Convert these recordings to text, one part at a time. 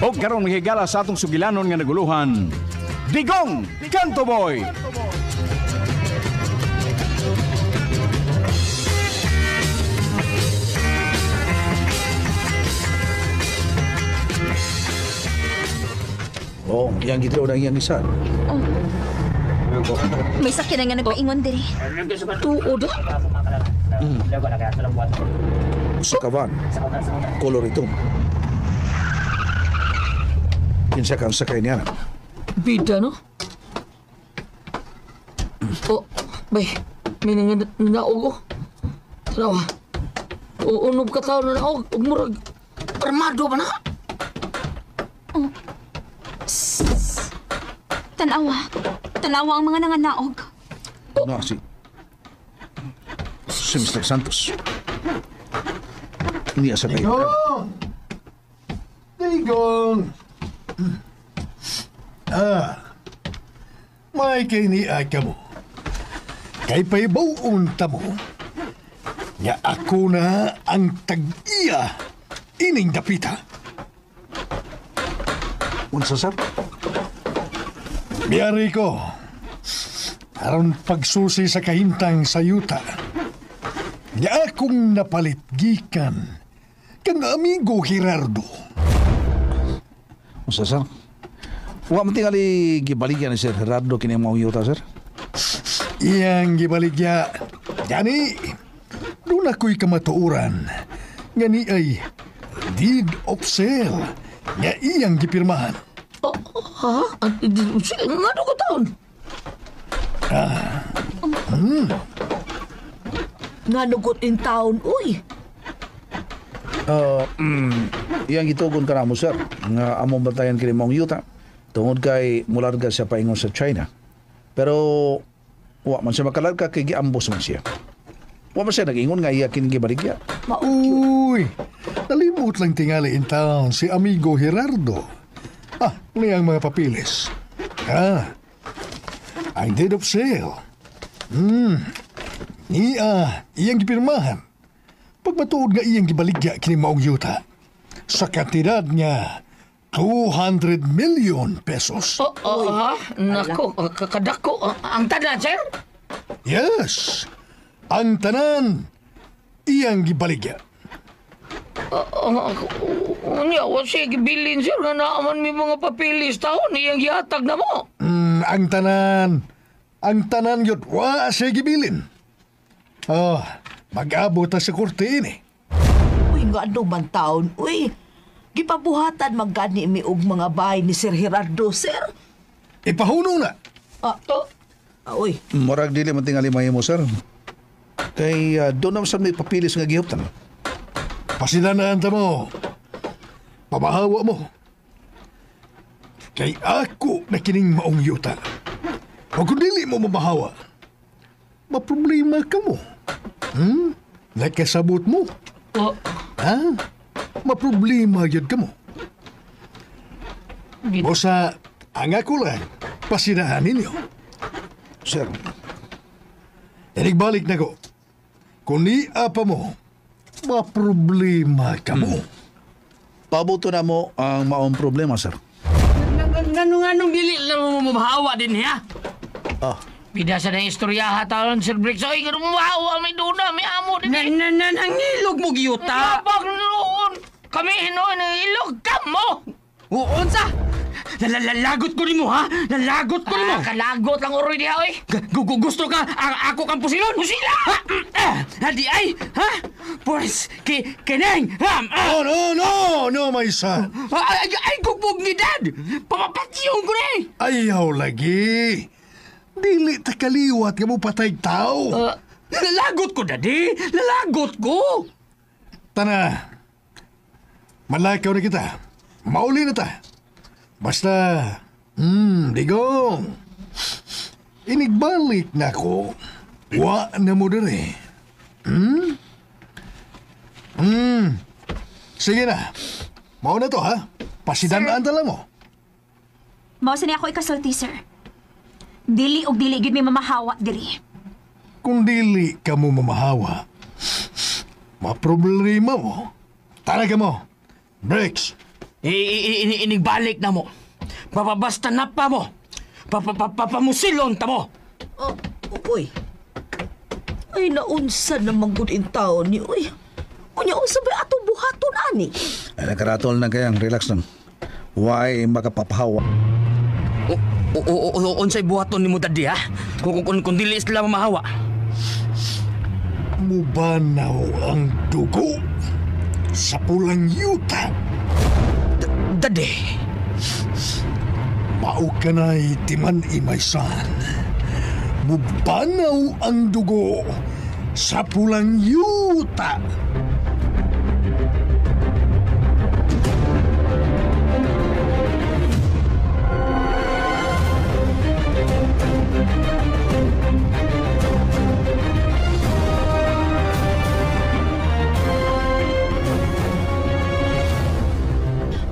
Og karon mahigala sa atong sugilanon nga naguluhan, Digong Kanto Boy. Oh, yang gitlo na iyang isa. May sakyan nga nagpaingon diri. Tuod ah. Sa kavan. Color ito. Kinsa kang sakay niya na. Bida, no? Oh, bay, may naog oh. Tanawa. Unob ka tao na naog. Ug murag, armado ba na? Tanawa. Tanawa ang mga nanganaog. Na, si Mr. Santos. Niya sa kayo. Digong! Digong! Ah, may kini ka mo. Kay paibawon ta mo. Nga ako na ang tag-iya ining dapita. Unsa, sir? Biyari ko. Aron pagsusi sa kahimtang sa yuta. Nga akong napalit gikan kang amigo Gerardo. Unsa, sir? Wa man tingali gibaligyan ni Sir Gerardo kini maong yuta, sir. Iyang gibaligya. Gani, doon ako'y kamatuoran. Nga ni ay deed of sale nga iyang gipirmahan. Oh, ha? Nga ko taon? Nga nugot in town, uy. Iyang gitugon ka na mo, sir, nga among bantayan kini maong yuta. Tungod kay mularga siya paingon sa China. Pero wa man siya makalarga kay giambos man siya. Wa man siya nag-ingon nga iya kini gibaligya. Uy, nalimot lang tingali in town si amigo Gerardo. Ah, ang mga papilis. Ah, ang deed of sale. Niya, iyang gipirmahan. Pag matuod nga iyang gibaligya kini maong yuta, sa kantidad nga 200 million pesos. Oh, oh, ha? Nako, kakadako. Ang tanan, sir? Yes, ang tanan iyang gibaligya. Unya, wa siya gibilin, sir, nga naaman may mga papilis taon, iyang gihatag na mo. Ang tanan. Ang tanan yun, wa siya gibilin. Oh, mag-abot ta sa korte ini. Uy, nga ano man taon, uy. Gipabuhatan man gani mi og mga bahay ni Sir Gerardo, sir. Ipahuno na. Ah, Oh, ah, uy, Murag dili man tingali mahimo, sir. Kay doon naman sa may papilis nga gihuptan. Pasidanaan ta mo. Pamahawa mo. Kay ako na kining maong yuta. O kung dili mo mamahawa, maproblema ka mo. Nakasabot mo. oh, Ha? Maproblema yun ka mo. Bosa, ang ako lang, pasidahan ninyo. Sir, Inigbalik na ko. Kung ni apa mo, maproblema ka mo. Pabuto na mo ang maong problema, sir. Nganong dili na mo mamahawa din niya? Ah, Bida sa na istoryaha taon, Sir Briggs. Oy, ganun mamahawa, may duna, may amo din. Na, na, na, nangilog mo giyuta. Kapag noon, kami hinoon ng ilog, kamo! Uunsa! Lalalagot ko nimo ha? Lalagot ko nimo. Ah, kalagot lang uroy diha, oy. Gusto ka ang ako kang pusilon? Pusila! Ha? Hadi ay, ha? Pwes, ki kineng. Ha? Ah, Oh, no, no, no, my son. Ay, ay, gugbog ni dad. Papapatyon ko na eh. Ayaw lagi. Dili ta kaliwat ka mo patay tao. Lalagot ko, daddy. Lalagot ko. Tana, malakaw na kita. Mauli na ta. Basta, digong. Inigbalik na ko. Wa na mo diri. Sige na. Mao na to, ha? Pasidanaan ta lang mo. Mao sa niya ako ikasulti, sir. Dili og dili gid may mamahawa diri. Kung dili ka mo mamahawa, maproblema mo. Tara ka mo. Breaks. Inigbalik na mo. Papabasta na pa mo. Papamusilon ta mo. Oh, uy. Ay, naunsa naman gud in taon ni, uy. Unya, unsa ba atong buhaton, ani? Ay, nakaratol na kayang, relax lang. Why makapapahawa? Unsay buhaton nimo daddy ha? Kung dili sila mamahawa. Mubanaw ang dugo sa pulang yuta. Daddy. Mao kanay timan imaysan. Mubanaw ang dugo sa pulang yuta.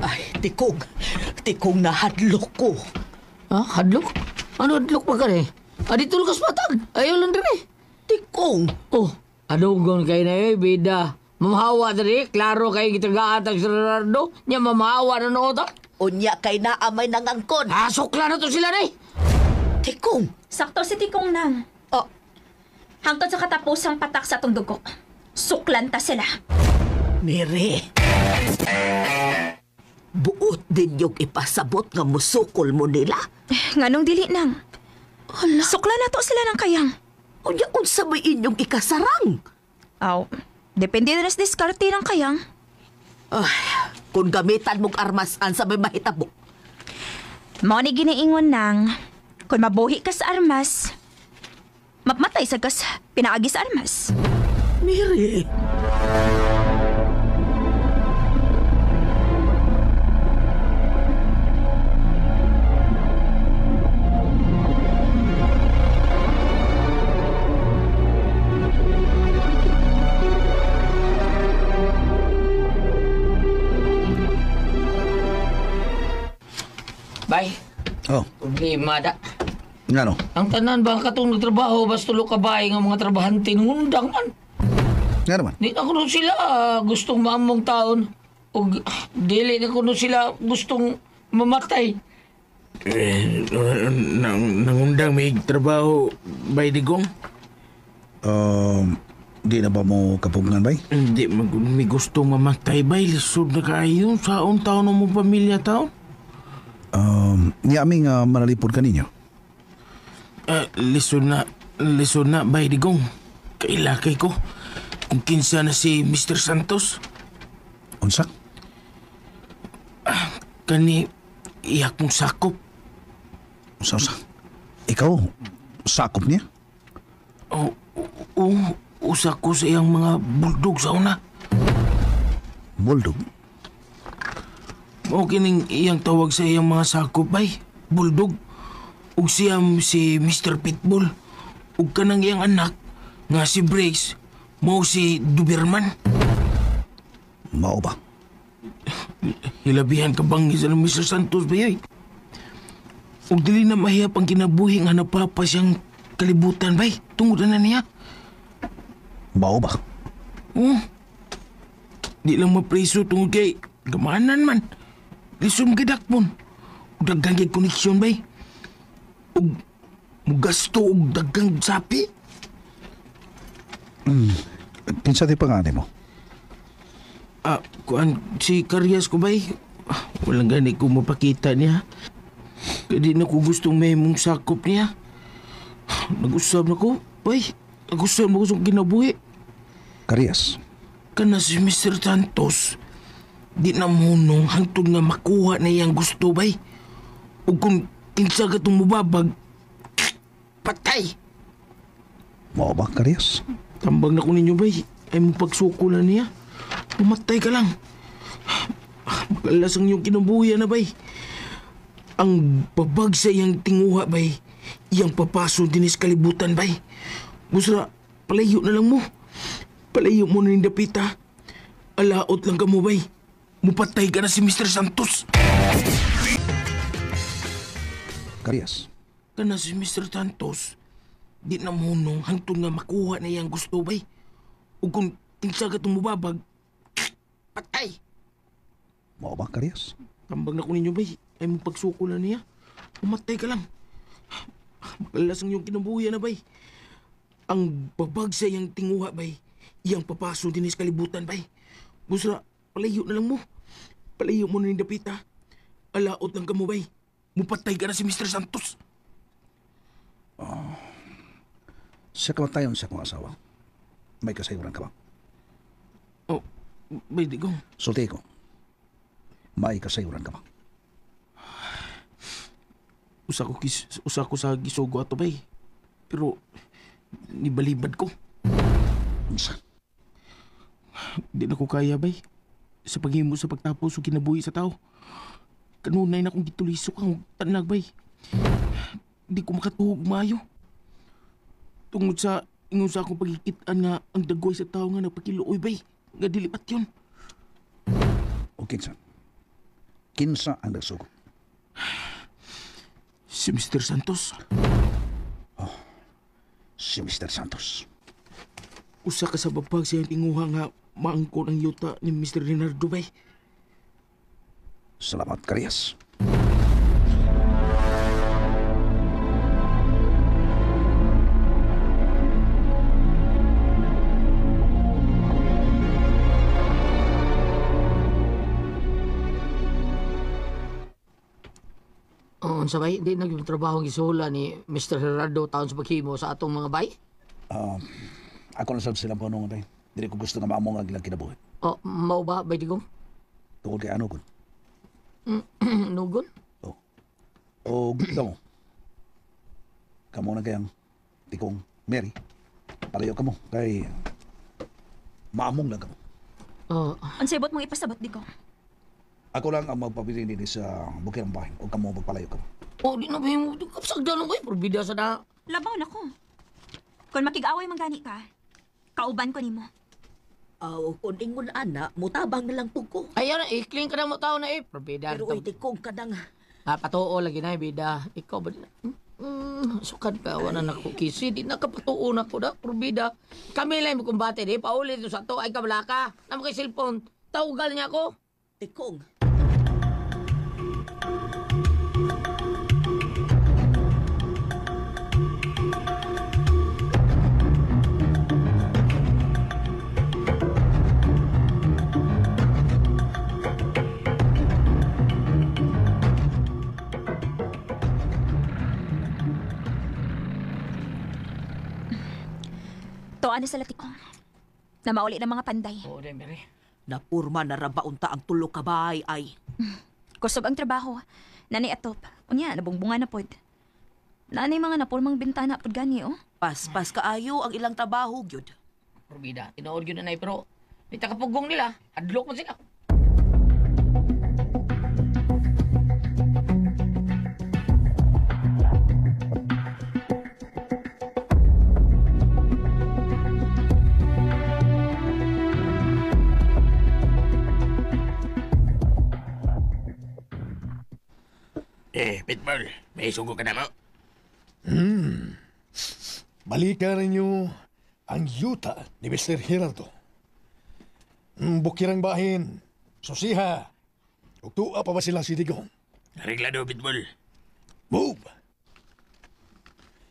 Ay, tikong. Tikong nahadlok ko. Ha? Hadlok? Ano hadlok pa ka rin? Ah, dito lukas patag. Ayaw lang din eh. Tikong. Oh, adugon kayo na eh, bida. Mamahawa diri, klaro kay gitagaan tag si Gerardo. Nya mamahawa na noon ta. Unya kay naamay nangangkon. Ah, sukla na to sila na eh. Tikong. Sakto si Tikong nang. Oh, Hangtod sa katapusang patak sa atong dugo. Suklan ta sila. Mire. Buot din yung ipasabot nga musukol mo nila. Nganong dili nang? Hala. Suklan na to sila ng kayang. Unya unsa may inyong ikasarang? Aw, depende na sa diskarte ng kayang. Ay, kung gamitan mong armas ansa may mahitabo. Mao ni ginaingon nang, kung mabuhi ka sa armas, mapmatay sa kas pinaagi sa armas. Mire. Bay, Oh, problema da. ngano? Ang tanan ba ang katong nagtrabaho, basta tulo ka bahay nga mga trabahante, hundang man. Nga naman. Di na kuno sila gustong maamong taon. Ug dili na kuno sila gustong mamatay. Eh, nangundang may trabaho bay digong. Di na ba mo kapugngan bay? Hindi may gusto mamatay bay. Lisod na kayo. Saon taon mo pamilya taon? Niya aming manalipod ka ninyo. Lisod na bay digong. Kailakay ko. Kung kinsa na si Mr. Santos. Unsa? Kani iyak mong sakop. Unsa, unsa? Ikaw, sakop niya? O, usa ko sa iyang mga bulldog sa una. Bulldog? O kining iyang tawag sa iyang mga sakop ay bulldog. Ug siya si Mr. Pitbull. Ug kanang iyang anak nga si Briggs mao si Duberman. Mao ba? Hilabihan ka bang isa ng Mr. Santos ba yoy? Ug dili na mahiyap ang kinabuhi nga napapa siyang kalibutan bay. Tungod na niya. Mao ba? Oh. Di lang mapreso tungod kay gamanan man. Lisod gidakpon. Ug daghang kay koneksyon bay. Ug mugasto og daghang sapi. Kinsa di pangani mo? Kuan si Karyas ko bay. Walang gani ko mapakita niya. Kaya di na ko gustong may mong sakop niya. Nag-usab na ko, bay. Nag-usab na ko sa kinabuhi. Karyas? Kana si Mr. Santos, di na munong hangtod nga makuha na iyang gusto, bay. O kung kinsa ka itong mubabag, patay. Mao ba, Karyas? Tambag na ko ninyo, bay. Ay mong pagsuko na niya. Pumatay ka lang. Magalas ang iyong kinabuhi na, bay. Ang babag sa iyang tinguha, bay. Iyang papaso din sa kalibutan, bay. Busra, palayo na lang mo. Palayo mo na ning dapita. Alaot lang ka mo, bay. Mupatay ka na si Mr. Santos. Karyas? Kana si Mr. Santos, di na munong hangtod nga makuha na iyang gusto, bay. O kung kinsa ka itong mubabag, patay. Mao ba, Karyas? Tambag na ko ninyo, bay. Ay mo pagsuko na niya. Umatay ka lang. Makalas ang iyong kinabuhi na, bay. Ang babag sa iyang tinguha, bay. Iyang papaso din sa kalibutan, bay. Busra, palayo na lang mo. Palayo mo na ni Dapita. Alaot lang ka mo, bay. Mupatay ka na si Mr. Santos. Sa kamatayon sa akong asawa, may kasayuran ka ba? Oh, bay, Digong. Sulti ko, may kasayuran ka ba? Usa ko sa gisugo ato, bay. Pero, nibalibad ko. Unsa? Di na ko kaya, bay. Sa paghimo sa pagtapos o kinabuhi sa tao. Kanunay na akong gitulisok ang tanlag, bay. Di ko makatuhog maayo. Tungod sa ingon sa akong pagkikitaan nga ang dagway sa tao nga nagpakiluoy, bay. Nga dilipat yun. O kinsa? Kinsa ang nagsugo? Si Mr. Santos. Oh, si Mr. Santos. Usa ka sa babag sa iyang tinguha nga maangkon ang yuta ni Mr. Leonardo, bay. Salamat, Karyas. Oo, unsa bay, di na gyud trabaho ang gisula ni Mr. Gerardo taon sa paghimo sa atong mga bay. Ako na sab sila panungon, bay. Dili ko gusto nga maamong ang ilang kinabuhi. O, mao ba, bay Digong? Tungod kay ano, gud? Nugon? Oh. O kamo. Kamo na kayang tikong Mary. Palayo kamo kay maamong lang kamo. Oh, Unsay buot mong ipasabot, Digong? Ako lang ang magpabili dinhi sa bukirang bahin o kamo magpalayo kamo. oh, di na ba yung kapsagdan ko eh, probida sa na. Labaw na ko. Kung makig-away man gani ka, kauban ko nimo. Aw, kung ingon ana, mutabang na lang pug ko. Ayaw na, ikling ka na mo tao na eh, probida. Pero uy, tikong ka nang. Ah, patuo lagi na, bida. Ikaw ba din? Sukad ka, wala na ko kisi. Di na kapatuo na ko da, probida. Kami lang mo kumbate di, paulit sa to, ay kabla ka. Namo kay cellphone, tawgal niya ako. Tikong. Tuwa na sa latikong. Na mauli ng mga panday. Oo, di, Mary. Napurma na rabaunta ang tulo ka bay ay. Kusog ang trabaho. Nanay atop. Unya, nabungbunga na pod. Nanay mga napurmang bintana pod gani, oh. Paspas kaayo ang ilang trabaho gyud. Probida, tinuod yun na pero di ta kapugong nila, adlok man sila. Eh, Pitbull, may sugo ka na mo? Balikan ninyo ang yuta ni Mr. Gerardo. Bukirang bahin, susiha, ug tuwa pa ba sila si Digong? Reglado, Pitbull. Move!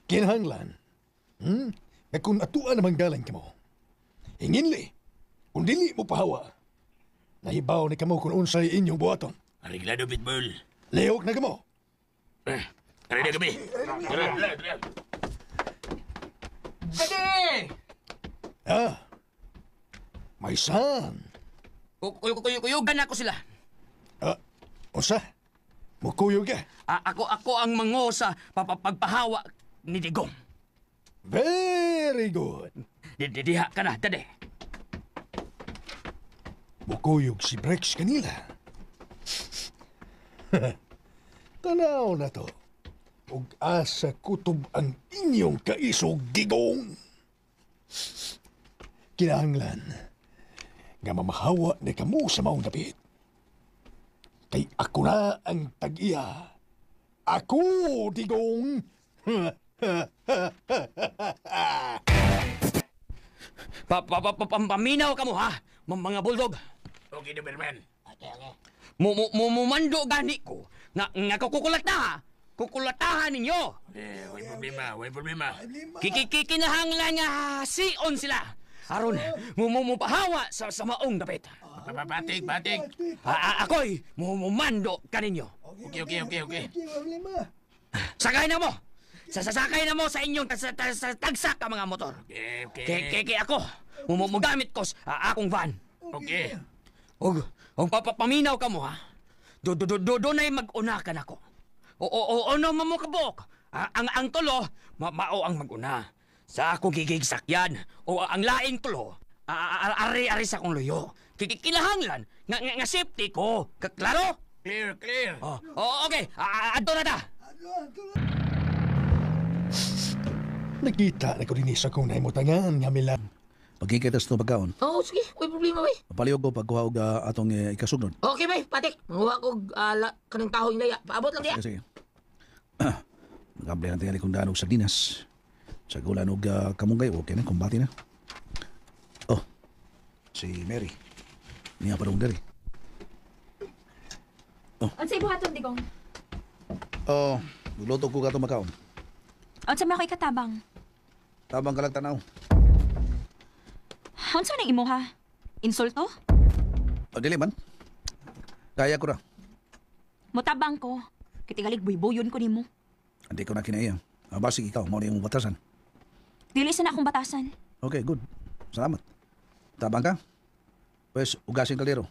Kinahanglan, nga kung atua namang galang kamo, hinginli, kung dili mo pahawa, nahibaw ni kamo kung unsay inyong buhaton. Reglado, Pitbull. Lihok na kamo. Eh, tara na kami. Tara, tara, tara. Daddy! Ah, my son. Kuyugan ako sila. Ah, unsa? Mukuyog ka? Ako ang mango sa pagpahawa ni Digong. Very good. Didiha ka na, Daddy. Mukuyog si Brex kanila. Tanaw na to. Ug asa kutob ang inyong kaisog, Digong. Kinahanglan nga mamahawa ni kamo sa maong dapit. Kay ako na ang tag-iya. Ako, Digong! Paminaw ka mo, ha? Mga bulldog. Okay, Doberman. Mumando gani ko nga nga kukulataha. Kukulatahan ninyo. Eh, way problema, way problema. Kikinahanglan nga sion sila. Aron mumupahawa sa maong dapit. Batik, batik. Ako'y mumando kaninyo. Okay. Sakay na mo. Sasakay na mo sa inyong tagsak ka mga motor. Okay. Kay ako, mugamit ko sa akong van. Okay. Og papaminaw ka mo ha. Dunay mag-una ka nako. O ano mo kabok. Ang tulo, mao ang mag-una. Sa akong gigigsakyan o ang laing tulo, ari-ari sa akong luyo. Kikinahanglan nga safety ko. Klaro? Clear. Oh, okay. Adto na ta. Nakita na ko din sa kong naimutangan nga mila. Pagkikita sa itong pagkaon. Oo, sige. Way problema, bay. Palihog ko pagkuha og atong ikasugnod. Okay, bay. Patik. Manguha ko kanang kahoy laya. Paabot lang diya. Sige. Nagkabli natin kung daan og sardinas. Sa gulan og kamunggay, okay na, kumbati na. Oh, si Mary. Niya pa dong diri. Oh. Unsay buhaton, Digong? Oh, magluto ko katong makaon. Unsa man ako'y katabang? Tabang ka lang tanaw. Unsa nang imo ha? Insulto? O, dili man. Kaya ko ra. Mutabang ko. Kitigalig buybuyon ko nimo. Hindi ko na kinaiya. Basig ikaw, mao na imong batasan. Dili sa na akong batasan. Okay, good. Salamat. Tabang ka? Pwes, ugasin kaldero.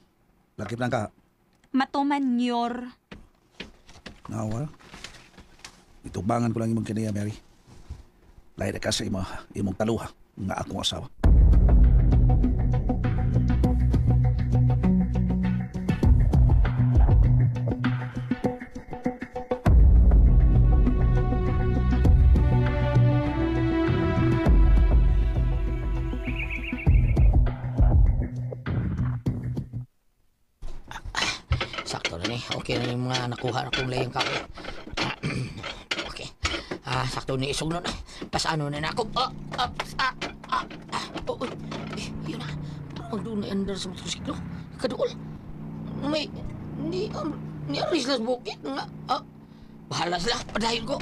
Lakip lang ka. Matuman nyor. Nawa. Itubangan ko lang imong kinaiya, Mary. Lahi na ka sa imong taluha nga akong asawa. Sakto na ni. Okay na yung mga nakuha na kong layang kahoy. Okay. Sakto ni isog nun. Pasano na na ako. Oh, yun na. Parang doon na under sa motosiklo. Kaduol. May, ni, ni aris las bukit nga. Bahala sila. Padayon ko.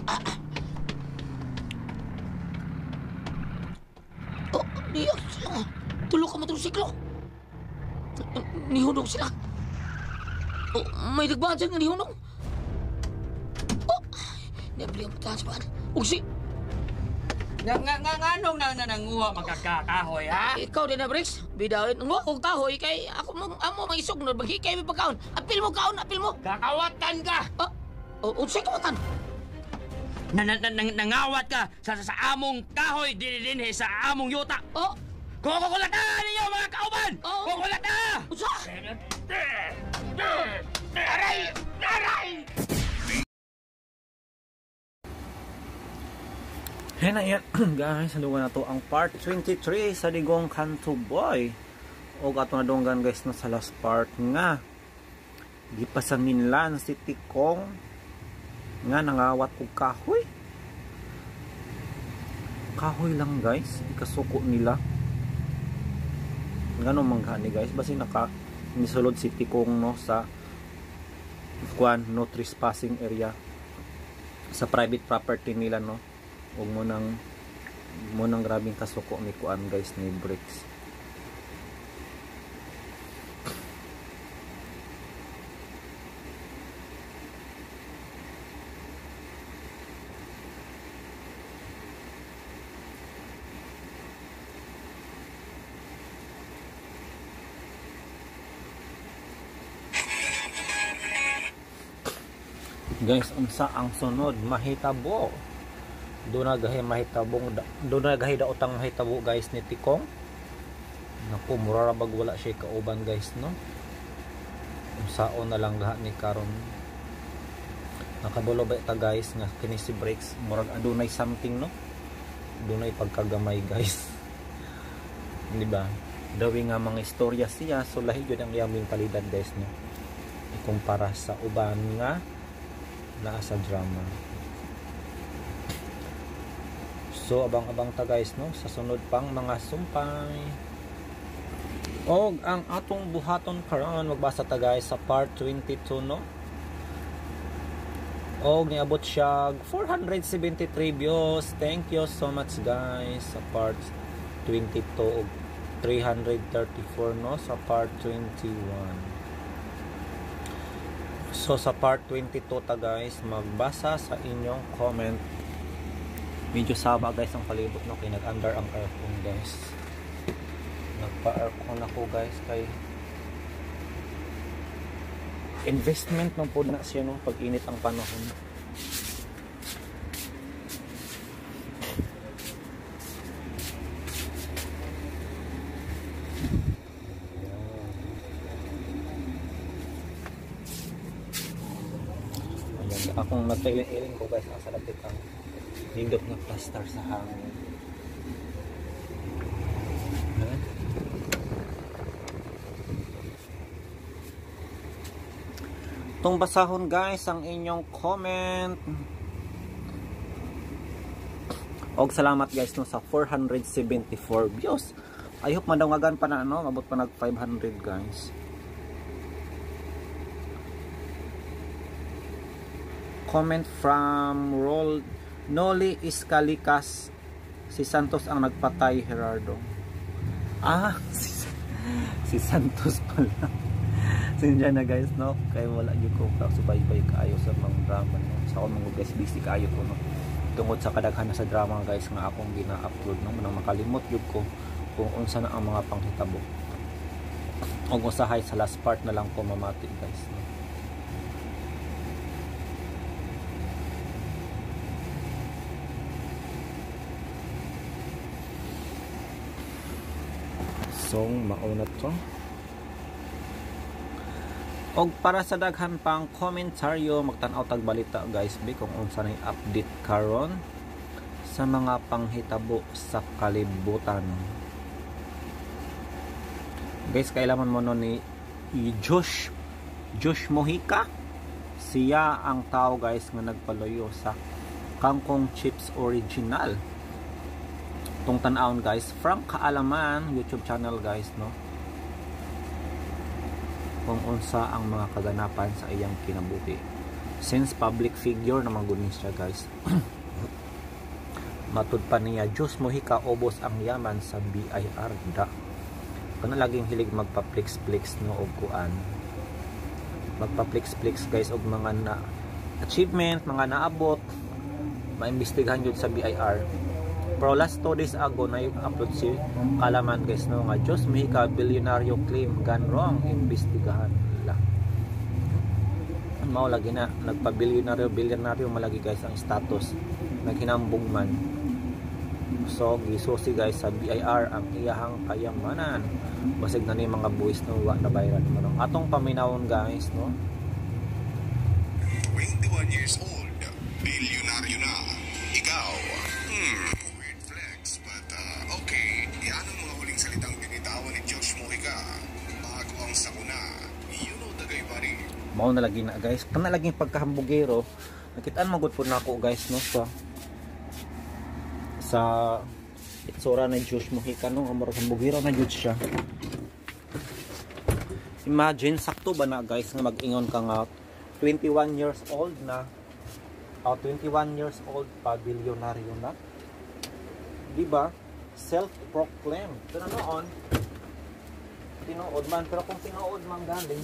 Oh, di sila. Tulog ka motosiklo. Nihunong sila. Oh, may nagbahan siya nga nihunong. Oh, niabli ang patahan sa bahan. Ugsi. Nga nung nananguha magkakakahoy, ha? Ikaw din na, Briggs. Bidawin. Nguha kong kahoy kay ako mo amo mga isog nun. Maghikay may pagkaon. Apil mo kaon, apil mo. Kakawatan ka! Unsay kawatan? Nangawat ka sa among kahoy dinhe sa among yuta. Oh. Kukulata ninyo mga kauban! Oh. Kukulata! Unsa? Aray! Aray! Yan na yan, guys, nandungan na to ang part 23 sa Digong Kanto Boy. O ato nadunggan guys no, sa last part nga gipasanginlan si Tikong nga nangawat og kahoy. Kahoy lang guys, ikasuko nila. Ngano man gani guys, basi naka nisulod si Tikong no sa kuan no trespassing area sa private property nila no. Ug mo nang grabing kasuko ni kuan guys ni Bricks. Guys, unsa ang sunod mahitabo? Doon na gahi mahitabong, doon na gahi daotang mahitabo guys ni Tikong. Naku, mura ra bag wala siya kauban guys no. Unsaon na lang gaha ni karon. Nakabalo ba ta guys nga kini si Bricks murag adunay something no. Dunay pagkagamay guys. Di ba? Dawi nga mga istorya siya, so lahi gyud ang iyang mentalidad guys no. Ikumpara sa uban nga naa sa drama. So abang-abang ta guys no sa sunod pang mga sumpay. Og ang atong buhaton karon, magbasa ta guys sa part 22, no. Og niabot siya 473 views. Thank you so much guys sa part 22 og 334, no, sa part 21. So sa part 22 ta guys magbasa sa inyong comment. Medyo saba guys ang palibot, no, kay nag-under ang aircon guys. Nagpa-aircon ako guys kay investment man po na siya, no, pag init ang panahon. Ayan, akong nagkailing-iling ko guys ang salapit ang nindot nga plaster sa hangin. Ayan. Itong basahon guys ang inyong comment. Og salamat guys, no, sa 474 views. I hope madungagan pa na, no, mabot pa nag 500 guys. Comment from Roll Noli Iskalikas, si Santos ang nagpatay Gerardo. Ah, si Santos pala. Sinja na guys, no, kay wala gyud ko subaybay kaayo sa mga drama, no. Sa akong mga guys busy kaayo ko, no, tungod sa kadaghan sa drama guys nga akong gina-upload, no, manang makalimot gyud ko kung unsa na ang mga panghitabo. Og usahay sa last part na lang ko mamati guys, no. So mauna to. Og para sa daghan pang komentaryo, magtan-aw tag balita guys bi kung unsa nay update karon sa mga panghitabo sa kalibutan. Guys, kailangan mo no ni Josh Mojica. Siya ang tao guys nga nagpalayo sa Kangkong Chips Original. Tong tan-awon guys from Kaalaman YouTube channel guys, no, kung unsa ang mga kaganapan sa iyang kinabuhi. Since public figure naman gud ni siya guys. Matud pa niya, Josh Mojica ubos ang yaman sa BIR da. Kana laging hilig magpa-flex-flex, no, og kuan. Magpa-flex-flex guys og mga na achievement, mga naabot, maimbestigahan jud sa BIR. Pero last 2 days ago na upload si Kalaman guys, no, nga Josh Mojica billionaire claim gone wrong, imbestigahan la. Mao lagi na nagpa-billionaire billionaire malagi guys ang status, naghinambong man. So gisusi guys sa BIR ang iyahang kayamanan. Basig na ni mga buwis, no, wa na bayran mo no. Atong paminawon guys, no. 21 years old, bilyonaryo na. Ikaw, weird flex, but okay. Yan ang mga huling salitang binitawan ni Josh Mojica bago ang sakuna. You know the guy, buddy. Mao na lagi na guys. Kana laging pagkahambugero. Nakitaan magud po nako guys, no, sa itsura ni Josh Mojica, no, murag hambugero na jud siya. Imagine sakto ba na guys nga mag-ingon ka nga 21 years old na, o 21 years old pa bilyonaryo na. Di ba? Self-proclaimed. Pero noon tinuod man, pero kung tinuod man galing,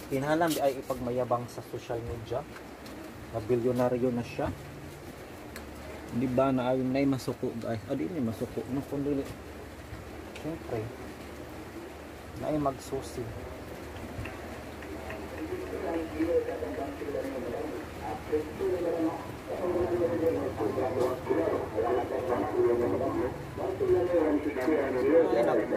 kinahanglan di ay ipagmayabang sa social media na bilyonaryo na siya. Di ba na ay nay masuko guys? Ah, di ni masuko, no, kundi syempre na ay magsusi. Ay, nako.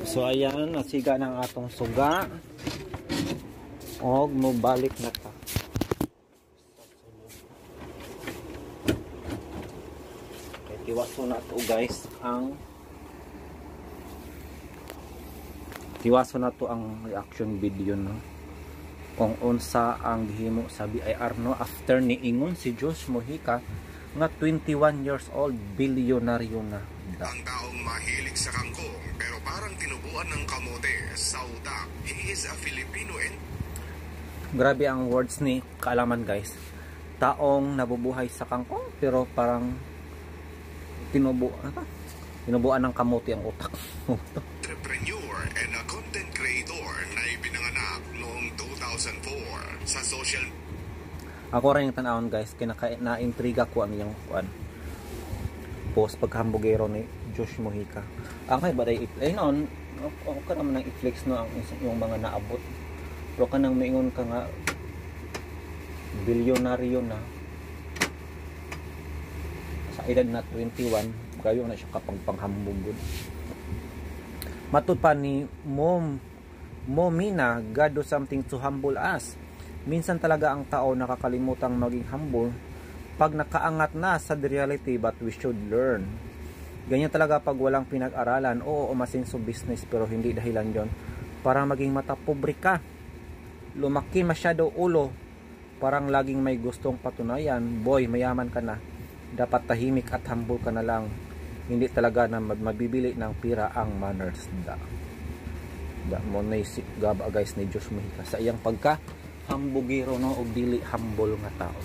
So ayan, nasiga ng atong suga. Og mobalik na ta. Tiwaso na to guys ang tiwaso na to ang reaction video, no, kung unsa ang gihimo sa BIR, no, after ni ingon si Josh Mojica nga 21 years old bilyonaryo na. Da. Ang taong mahilig sa kangkong pero parang tinubuan ng kamote sa utak. He is a Filipino and Grabe ang words ni Kaalaman, guys. Taong nabubuhay sa kangkong pero parang tinubo, ano ba? Tinubuan ng kamote ang utak. Entrepreneur and a content creator na ipinanganak noong 2004 sa social Ako rin yung tanawon, guys, kinaka na-intriga ko ang iyang kuan post pagkahambugero ni Josh Mojica. Ang kay ba ay noon ako ka naman ang i-flex, no, ang yung mga naabot. Pero kanang maingon ka nga bilyonaryo na sa edad na 21, kayo na siya kapag panghambog gud. Matud pa ni Mom Momina, God do something to humble us. Minsan talaga ang tao nakakalimutang maging humble pag nakaangat na sa the reality, but we should learn. Ganyan talaga pag walang pinag-aralan. Oo, umasenso business pero hindi dahilan yon para maging matapobre ka. Lumaki masyado ulo. Parang laging may gustong patunayan. Boy, mayaman ka na. Dapat tahimik at humble ka na lang. Hindi talaga na mabibili ng pira ang manners da. Da mo na si gaba guys ni Josh Mojica sa iyang pagka hambugero, no, og dili humble nga tao.